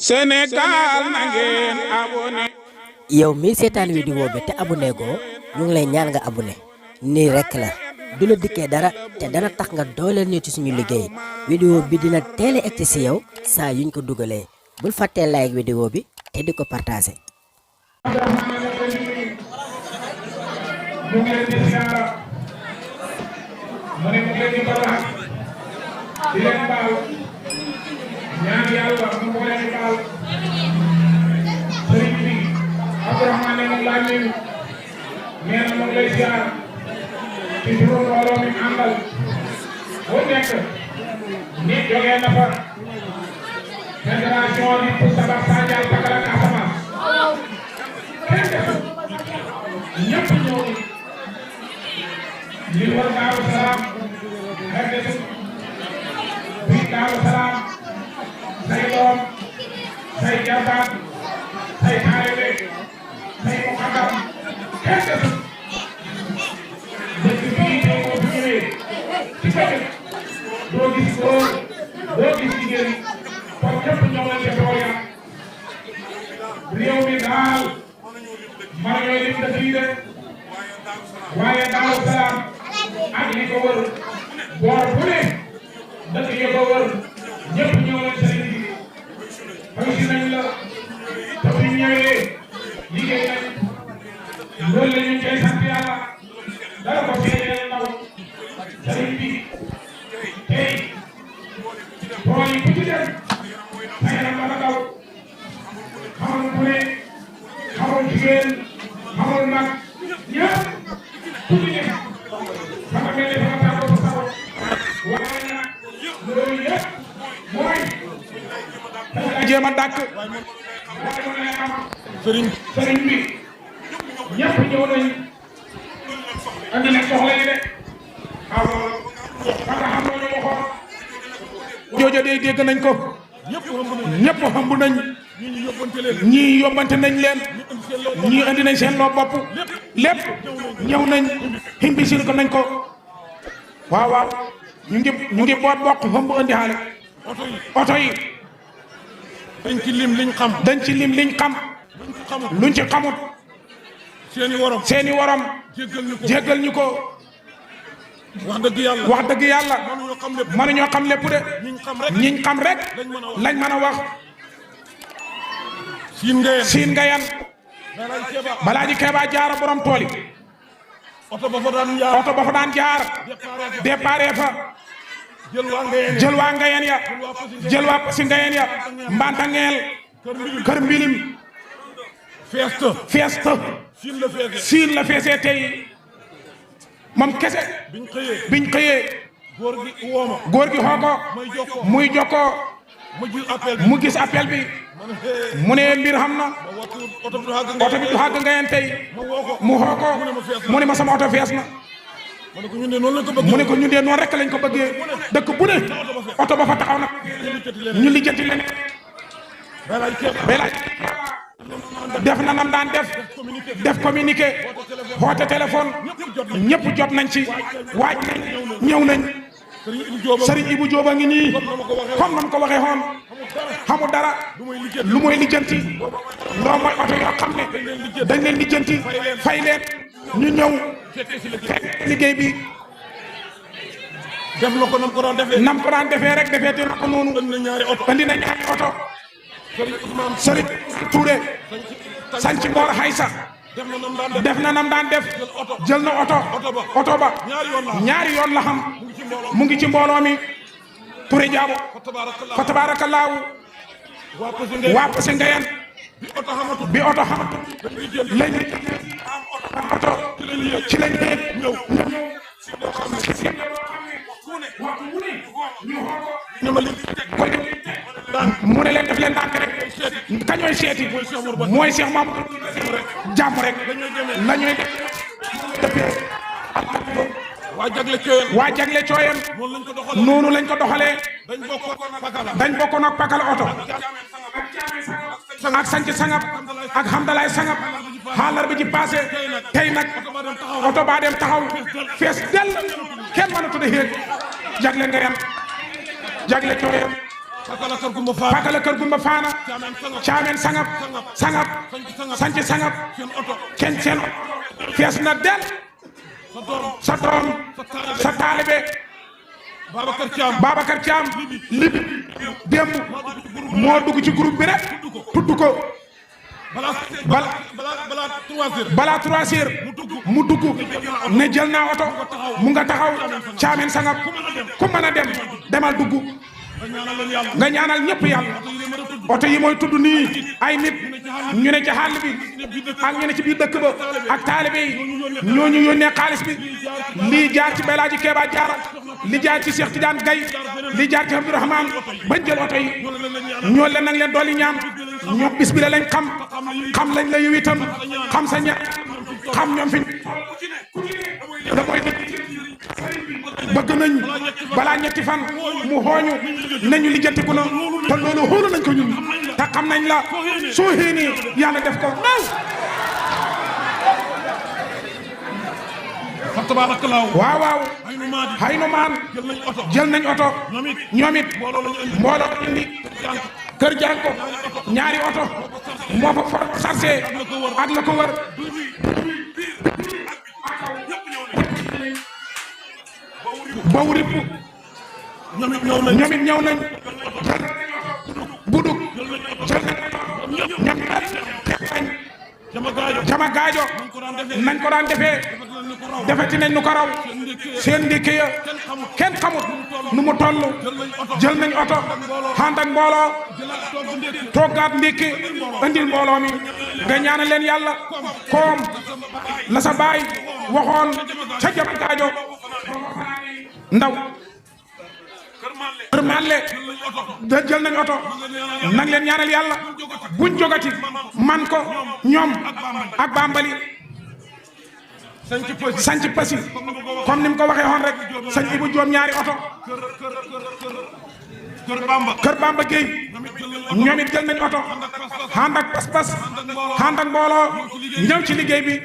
Sénégal na ngeen abonné. yow mii seetaan vidéo bi te abonné goo ñu ngi lay ñaan nga abonné nii rekk la du la dikkee dara te dana tax nga dooleel ñu ci suñu liggéey vidéo bi dina teel a egg ci yow saa yuñ ko dugalee bul fàttee like vidéo bi te di ko partagé. ñaan yàlla mu ko leen baal sëriñ bi Abdourahmane moom laa nuyu nee na moom lay ziar ci juróom mbooloo mi àndal boo nekk nit jógee na fa fédération nit pour sabab Sandial Pakala Casamance kenn defu ñëpp ñëw li war Daaru Salaam xel defu bi Daaru Salaam say doom say jarbaat say taalibe say muqaddam kenn desul dëkk bii tey boo fi ñëwee ci bëccëg doo gis góor doo gis jigéen kon ñëpp ñoo leen ca tool ya réew mi daal mën ñooy lim dëkk yi de waaye Daaru Salaam ak li ko wër boor bu ne dëkk yi ko wër ñëpp ñoo leen sëriñ bi xëy nañ la te bu ñu ñëwee liggéey nañ loolu la ñu koy sant yàlla dara ko seedeel ndaw sëriñ bi tey tool yi ku ci dem sa yaram la daw xamul bu ne xamul jigéen xamul mag ñëpp ku ci dem ba nga mel ne ba nga tàggoo sa sago waaye nag loolu yëpp mooy jéem a dàkk sëriñ bi ñëpp ñëw nañ andi nañ soxla yi de waaw ba nga xam loolu waxoon joojo day dégg nañ ko ñëpp xambu nañ ñii yombante nañ leen ñii andi nañ seen loo bopp lépp ñëw nañ himbisil ko nañ ko waaw waaw ñu ngi boot bokk xambu andi xaale oto yi dañ ci lim liñ xam. dañ ci lim liñ xam. luñ ci xamut. seeni worom. jéggal ñu ko. wax dëgg yàlla. wax dëgg yàlla. mënuñoo xam lépp de. ñiñ xam rek. lañ mën a wax. siin nga yan. balaaji Keeba jaara borom tool yi. oto ba fa daan jaar. déparé fa. jël waa Ngayeen ya jël waa si Ngayeen ya Mbantangeel kër mbilim feesta siin la feesee tey moom kese biñ xëyee góor gi xoo ko muy jokkoo mu gis appel bi mu ne mbir xam na oto bi du xàgg Ngayeen tey mu xoo ko mu ne ma sama oto fees na mu ne ko ñun de noonu rek lañ ko bëggee dëkk bu ne oto ba fa taxaw nag ñu lijjanti leen belaaj def na nam daan def communiqué xoote téléphone ñëpp jot nañ ci waaj nañ ñëw nañ Serigne Ibou Diop a ngi nii comme nam ko waxee xoon xamul dara lu mooy lijjanti loo mooy oto yoo xam ne dañ leen lijjanti fay leen ñu ñëw liggéey bi def na ko nam ko daan defee rek defee te na ko noonu andi na ñaari oto Serigne Touré sanc Mor Haysa def na nam daan def jël na oto ba ñaari yoon la xam mu ngi ci mbooloo mi Touré Diabo fa tabaarakallaahu waa Passy Ngayeen bi oto xamatu lañ oto ci lañ ñëw mu ne leen def leen ndànk rek kañooy seeti mooy Cheikh Mamadou jàmm rek la ñuy def waa jagle cooyeen noonu lañ ko doxalee dañ bokkoon ak pakala oto ak sanc sangab ak hamdalaay sangab xaalar bi ci passé tey nag oto baa dem taxaw fees del kenn mënatu de xéeg jagle Ngayeen jagle cooyeen pakala kër gumba faana caamen sangap sanci sangap ken seen fees na del sa doom sa taalibe Babacar Thiam libi démb moo dugg ci groupe bi rek tudd ko balaa 3 heures mu dugg ne jël naa oto mu nga taxaw caamen sangap ku mën a dem demal dugg nga ñaanal ñëpp yàlla oto yi mooy tudd nii ay nit ñu ne ci xàll bi ak ñu ne ci biir dëkk ba ak taalibe yi ñooñu yónnee xaalis bi lii jaar ci Belaaji Keeba Jaara li jaar ci Cheikh Tidiane Gaye li jaar ci Abdourahmane bañ jël oto yi ñoo leen nag leen dolli ñaan ñoom bis bi la lañ xam lañ la yow itam xam sa ña xam ñoom fi da mooy bëgg nañ balaa ñetti fan mu xooñu nañu lijjantiku na te loolu xoolu nañ ko ñun te xam nañ la soo xéenee yàlla def ko waaw waaw xay nu maan jël nañ oto ñoom it mbooloo indi kër jàng ko ñaari oto moo fa for sarse ak la ko wër bawu ripp ñoom it ñëw nañ buduk jël nañ jama gaajo nañ ko daan defee defeti nañ nu ko raw seen ndékki ya kenn xamut nu mu toll jël nañ oto ànd ak mbooloo toggaat ndékki andil mbooloo mi nga ñaanal leen yàlla koom la sa baay waxoon ca jama gaajo ndaw kër Malle da jël nañ oto nang leen ñaanal yàlla buñ jogati man ko ñoom ak Bambali sanc pasi comme ni mu ko waxee woon rek sañ Ibu Joom ñaari oto kër Bamba Gueye ñoom it jël nañ oto ànd ak pas-pas ànd ak mbooloo ñëw ci liggéey bi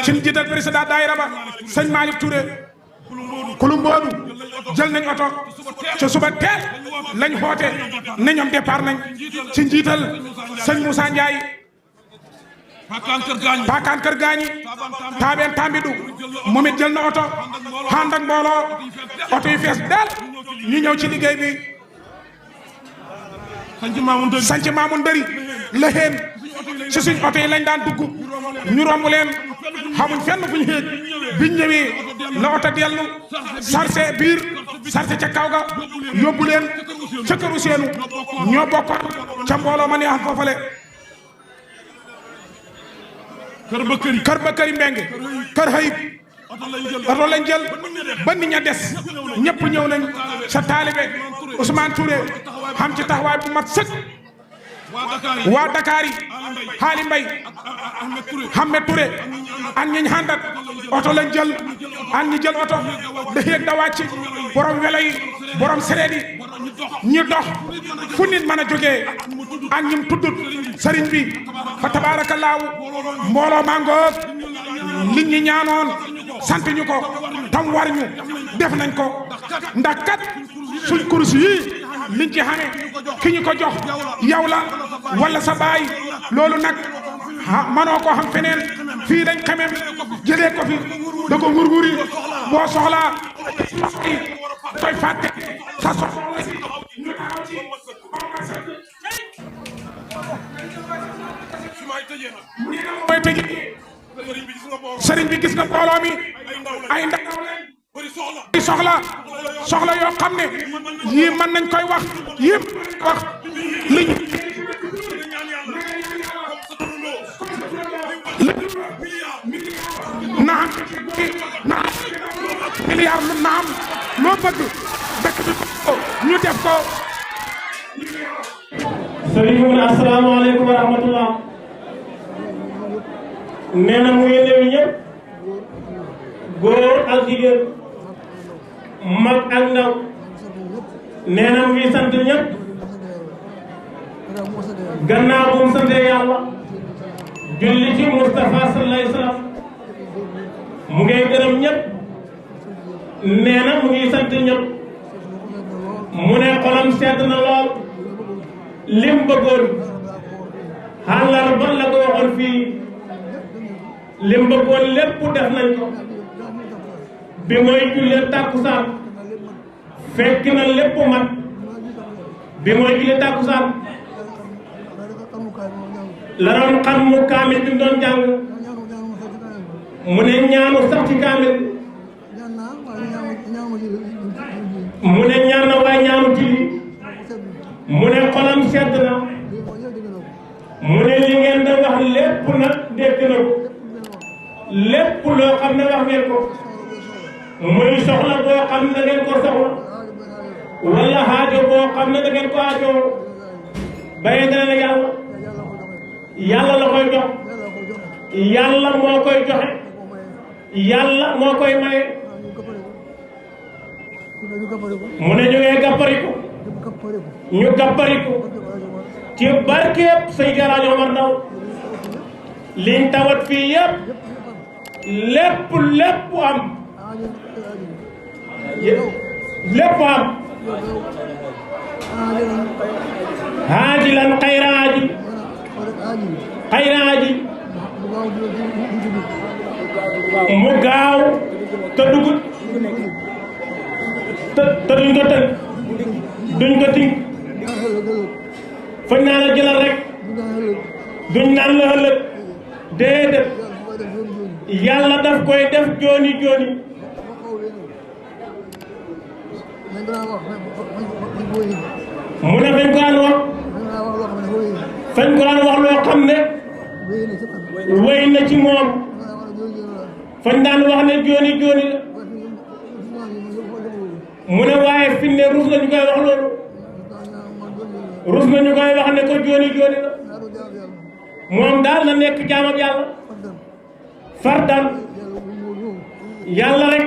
ci njiital président daayira ba sëñ Malick Touré Kulumboodu jël nañ oto ca suba teel lañ xoote ne ñoom départ nañ ci njiital sëñ Moussa Ndiaye Pakaan Kër Gaañi Taabeen Tambidu moom it jël na oto ànd ak mbooloo oto yi fees daal ñu ñëw ci liggéey bi sanc Maamun Ndëri la xeen ci suñ oto yi lañ daan dugg ñu romb leen xamuñ fenn fu ñu xéeg biñ ñëwee la oto dellu sarse biir sarse ca kaw ga yóbbu leen ca këru seenu ñoo bokkoon ca mbooloo ma ne am foofale kër ba këri mbenge kër xayib oto lañ jël ba nit ña des ñëpp ñëw nañ sa taalibe Ousmane Touré xam ci taxawaay bu mat sëkk waa Dakar yi Xaali Mbay Ahmed Touré ak ñiñ xàndat oto lañ jël ak ñi jël oto da yéeg da wàcc borom welo yi borom sereet yi ñi dox fu nit mën a jógee ak ñim tuddut sëriñ bi fa tabaarakallaahu mbooloo mangoog liñ ñi ñaanoon sant ñu ko tam war ñu def nañ ko ndax kat suñ kurus yi liñ ci xame ki ñu ko jox yow la wala sa baay loolu nag manoo ko xam feneen fii dañ xamem jëlee ko fi da ko wurwuri boo soxlaa koy fàtte sa soxla mooy tëji sëriñ bi gis nga mbooloo mi ay ndaw soxla yoo xam ne yii mën nañ koy wax yëpp wax liñ naam milliard lu naam loo bëgg dëkk bi ñu def ko. sëriñ bi asalaamaaleykum wa rahmatullah nee na mu ngi nuyu ñëpp góor ak jigéen mag ak ndaw nee na mu ngi sant ñëpp gannaaw bu mu sante yàlla julli ci Moustapha sallallahu alayhi wa sallam mu ngi gërëm ñëpp nee na mu ngi sant ñëpp mu ne xolam sedd na lool lim bëggoon xàllar ba la ko waxoon fii lim bëggoon lépp def nañ ko bi mooy jullee tàkkusaan fekk na lépp mat bi mooy jullee tàkkusaan la doon xam mu kaamil bi mu doon jàng mu ne ñaanu sax ci kaamil mu ne ñaan na waaye ñaanu ci mu ne xolam sedd na mu ne li ngeen da wax lépp nag dégg na ko lépp loo xam ne wax ngeen ko muy soxla boo xam ne da ngeen ko soxla wala aajo boo xam ne da ngeen ko aajoo bàyyi dana ne yàlla la koy jox yàlla moo koy joxe yàlla moo koy maye mu ne ñu ngee gappariku ñu gappariku ci barkeeb Seydi El Hadji Omar Ndaw liñ tawat fii yëpp lépp am lépp am haajilan xayraaji mu gaaw te dugut te duñ ko tënk duñ ko tënk fañ naan la jëlal rek duñ naan la ëllëg déedéet yàlla daf koy def jooni jooni mu ne fañ ko daan wax loo xam ne wéy na ci moom fañ daan wax ne jooni jooni la mu ne waaye fi ne rus nañu koy wax loolu rus nañu koy wax ne ko jooni jooni la moom daal na nekk jaamab yàlla fardan yàlla rek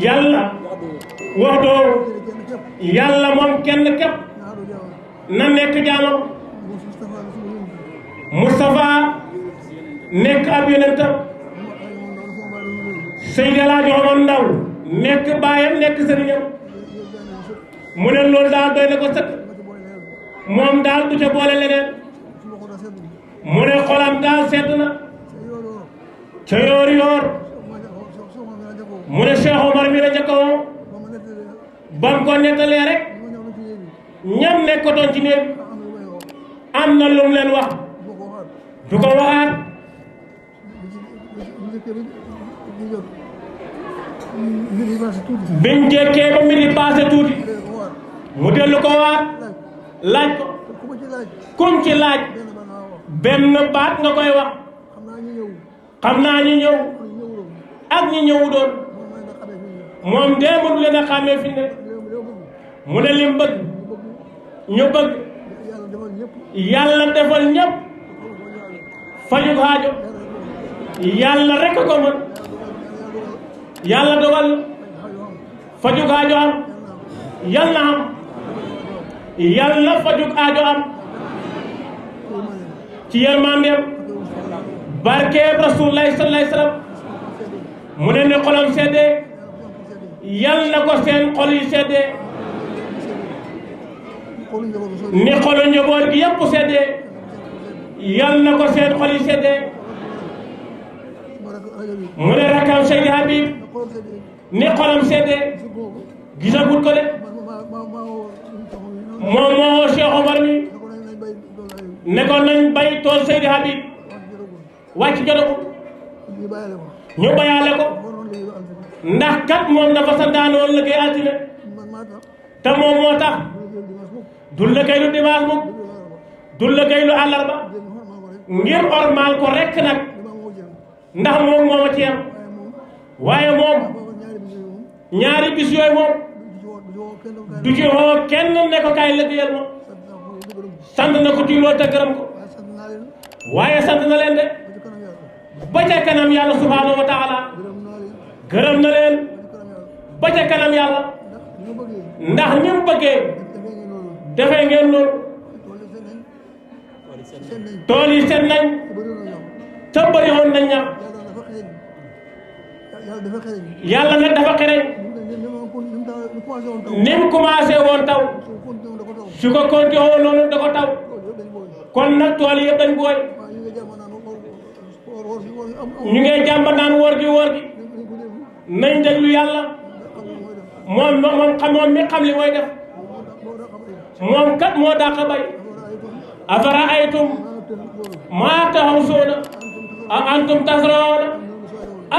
yàlla wax doo yàlla moom kenn képp na nekk jaamam Moustapha nekk ab yonentam Seydi El Hadji Omar Ndaw nekk baayam nekk sëriñam mu ne loolu daal doy na ko sëkk moom daal du ca boole leneen mu ne xolam daal sedd na ca yoor yoor mu ne Cheikh Omar mi la njëkkawoo bam ko nettalee rek ñam nekkoon ci néeg am na lu mu leen wax du ko waxaat biñ jékkee ba midi passé tuuti mu dellu ko waat laaj ko kum ci laaj benn baat nga koy wax xam naa ñi ñëw ak ñi ñëwu doon moom dee mënu leen a xàmmee fi ne mu ne lim bëgg ñu bëgg yàlla defal ñëpp faju xaajo yàlla rek ko mën yàlla dogal faju xaajo am yàlla am yàlla faju xaajo am ci yërmandeem barkeeb Rasulullahi sallallahu alayhi wasallam mu ne ne xolam seddee yàlla na ko seen xol yi seddee ni xolu njaboot gi yëpp seddee yàlla na ko seen xol yi seddee mu ne rakam Seydi Habib ni xolam seddee gisagut ko de moom moo Cheikh Omar mi ne ko nañ bay tool Seydi Habib wàcc jotagul ñu bayaale ko ndax kat moom dafa santaanoon liggéey altine te moom moo tax du liggéey lu dimanche mukk du liggéey lu àllarba ngir ormal ko rekk nag ndax moom moo ma ci yam waaye moom ñaari bis yooyu moom du ci woo kenn ne ko kaay liggéeyal ma sant na ko ci loolu te gërëm ko waaye sant na leen de ba ca kanam yàlla subhanahu wa taala gërëm na leen ba ca kanam yàlla ndax ni mu bëggee defee ngeen loolu tool yi set nañ te bëri woon nañ ñax yàlla nag dafa xereñ ni mu commencé woon taw su ko continué woon noonu da ko taw kon nag tool yëpp dañ booy ñu ngi jàmba naan woor gi nañ déglu yàlla moom mi xam li mooy def moom kat moo dàq bay afara aytum maa tahrusuuna a antum tasrauna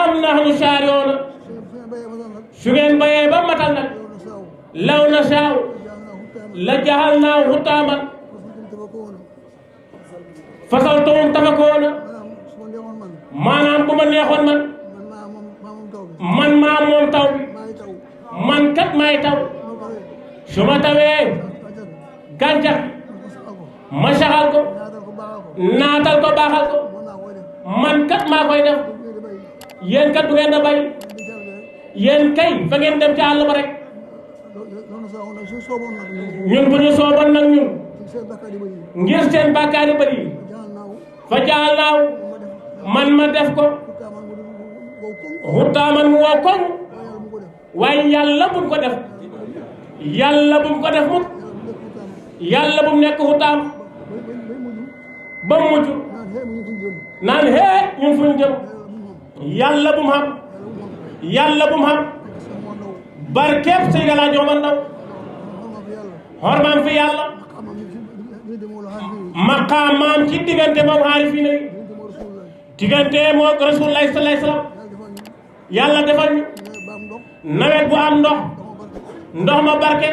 am nahnu saariuna su ngeen bayee ba matal nag law na saaw la jaxalnaahu xutaaman fasaltum tafakoona maanaam bu ma neexoon man maa moom taw bi man kat maay taw su ma tawee gàncax ma saxal ko naatal ko baaxal ko man kat maa koy def yéen kat du ngeen da bay yéen kay fa ngeen dem ci àll ba rek ñun bu ñu sooboon nag ñun ngir seen bàkkaar yi bëri fa jaal naaw man ma def ko xutaaman mu wow koŋ waaye yàlla bu mu ko def yàlla bu mu ko def mukk yàlla bu mu nekk xutaam ba mu mujj naan hee ñun fu ñu jëm yàlla bu mu xam yàlla bu mu xam barkeeb Seydi El Hadji Omar Ndaw xormaam fi yàlla maqaamaam ci diggante moom aarifiina yi diggante moo Rasulullaahi sallallaahu alayhi wa sallam yàlla defal ñu nawet bu am ndox ma barke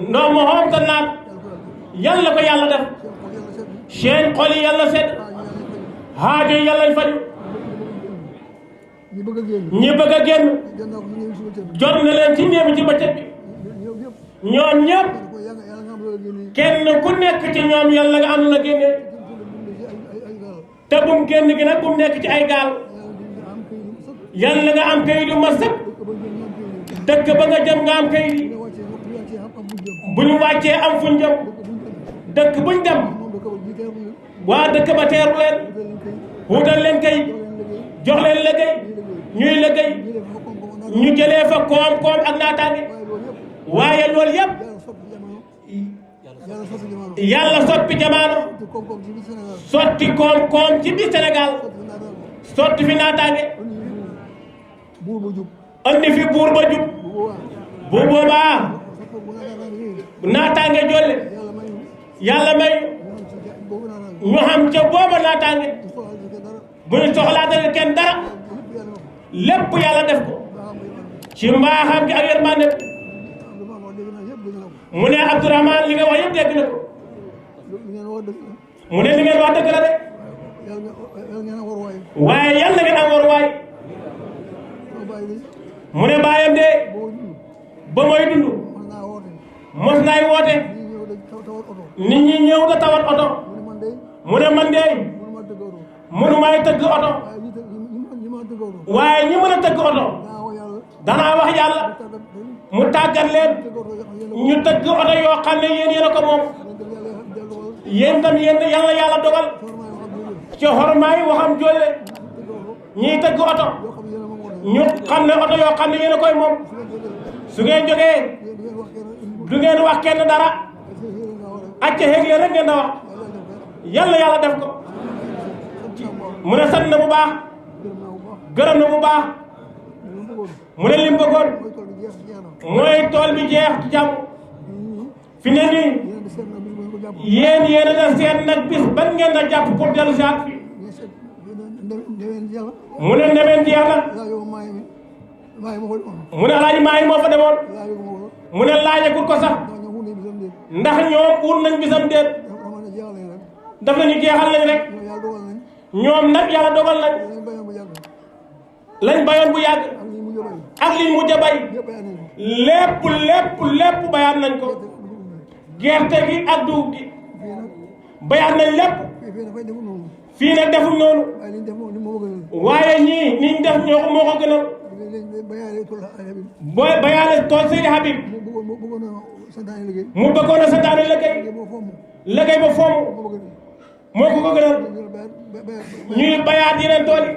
ndox ma xoom ta naat yàlla ko yàlla def seen xol yi yàlla sedd xaajo yi yàlla faju ñi bëgg a génn jot na leen ci néew ci bëccëg bi ñoom ñëpp kenn ku nekk ci ñoom yàlla nga am la génne te bum génn gi nag bum nekk ci ay gaal yàlla nga am kayit yu ma sëkk dëkk ba nga jëm nga am kayit yi bu ñu wàccee am fuñ jëm dëkk buñ dem waa dëkk ba teeru leen wutal leen kayit jox leen liggéey ñuy liggéey ñu jëlee fa koom-koom ak naataange waaye loolu yëpp yàlla soppi jamaano sotti koom-koom ci biir Sénégal sotti fi naataange andi fi buur ba jub bu boobaa naataange jolle yàlla may ñu xam ca booba naataange bu ñu soxlaatale kenn dara lépp yàlla def ko ci mbaaxam gi ak yërmande mu ne Abdourahmane li nga wax yëpp dégg na ko mu ne li ngeen wax dëgg la de waaye yàlla ngeen am waruwaay mu ne bàyyam de ba mooy dund mos naay woote nit ñi ñëw da tawat oto mu ne man de mënumaay tëgg oto waaye ñi mën a tëgg oto danaa wax yàlla mu tàggat leen ñu tëgg oto yoo xam ne yéen a ko moom yéen tam yéen yàlla dogal ci xormaay waxam jolle ñiy tëgg oto ñu xam ne oto yoo xam ne yéen a koy moom su ngeen jógee du ngeen wax kenn dara acca xeeg leen rek ngeen da wax yàlla def ko mu ne sant na bu baax gërëm na bu baax mu ne lim bëggoon mooy tool bi jeex ci jàmm fi ne nii yéen a da seet nag bis ban ngeen da jàpp pour dellu si at fi mu ne ndemeen jeex na mu ne alaaji maa yi moo fa demoon mu ne laajagul ko sax ndax ñoom ut nañ bisam déet daf nañu jeexal nañ rek ñoom nag yàlla dogal nañ lañ bayoon bu yàgg ak liñ mujj a bay lépp bayaat nañ ko gerte gi ak dugub gi bayaat nañ lépp fii nag defuñ noonu waaye ñii niñ def moo ko gënal booy bayaale tool Seydi Habib mu bëggoon a santaane liggéey ba fomm moo ko gënal ñuy bayaat yeneen tool yi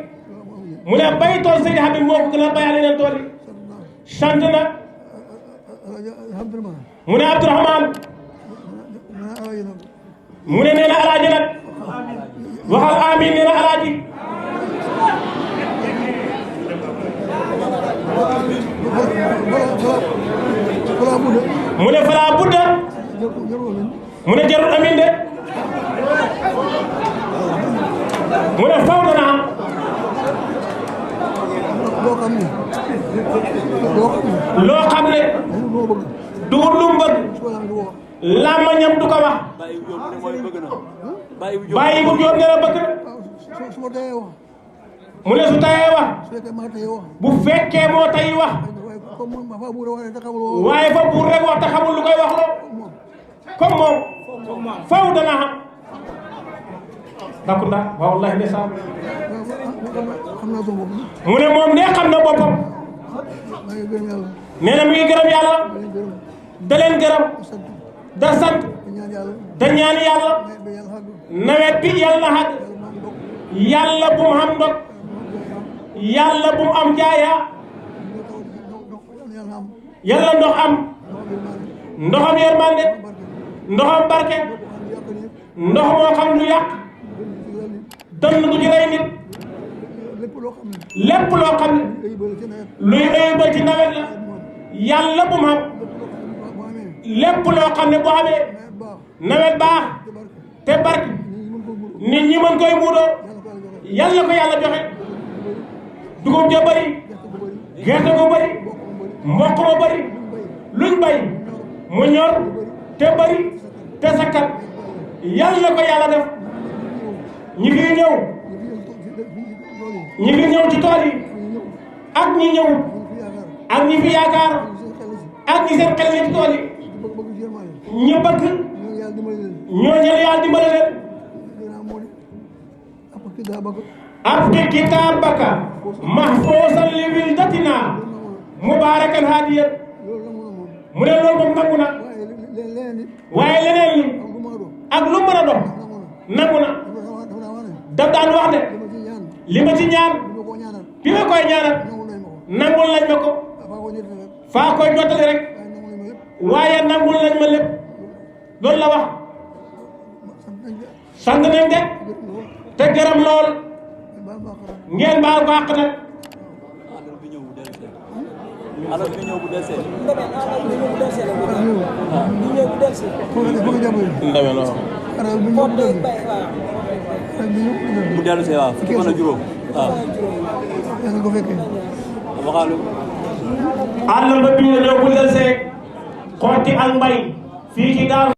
mu ne bay tool Seydi Habib moo ko gënal bayaat yeneen tool yi sant na mu ne Abdourahmane mu ne nee na alaaji nag waxal amiin nee na alaaji mu ne fala budda mu ne jarul amiin de mu ne faw dana am loo xam ne dugub lu mu bëgg làmmañam du ko wax bàyyi bu jóob ne la bëgg mu ne su tayee wax bu fekkee moo tay wax waaye fa buur rek wax te xamul lu koy wax loo comme moom faw dana xam dakunda waaw wallahi ndeysaan mu ne moom ne xam na boppam nee na mu ngi gërëm yàlla da leen gërëm da sant da ñaan yàlla nawet bi yàlla na xag yàlla bu mu am ndog yàlla bu mu am jaaya yàlla ndox am ndoxam yërmande ndoxam barke ndox moo xam lu yàq dënn du ci rey nit lépp loo xam ne luy ayibal ci nawet la yàlla bu mu am lépp loo xam ne boo xamee nawet baax te barke nit ñi mën koy muudoo yàlla ko yàlla joxe dugub ja bëri gerte gu bëri mboq ma bëri luñ bay mu ñor te bëri te sakkat yàlla ko yàlla def ñi fi ñëw ci tool yi ak ñi ñëw ak ñi fi yaakaar ak ñi seen xel ci tool yi ñu bëgg ñoo ñëw yàlla dimbale leen ab kitaabaka mahfuusan li wildatina mubarakan hadiyan mu ne loolu moom nangu na waaye leneen li ak lu mën a dox nangu na daf daan wax ne li ma ci ñaan bi ma koy ñaanal nangul lañ ma ko faa koy jottali rek waaye nangul lañ ma lépp loolu la wax sant nañ de te gërëm lool ngeen baal ko àq nag alal bi ñëw bu dese bu dellu see waaw fukki fan ak juróom waaw àll ba bi ñëw bu dese xotti ak mbay fii ci Daaru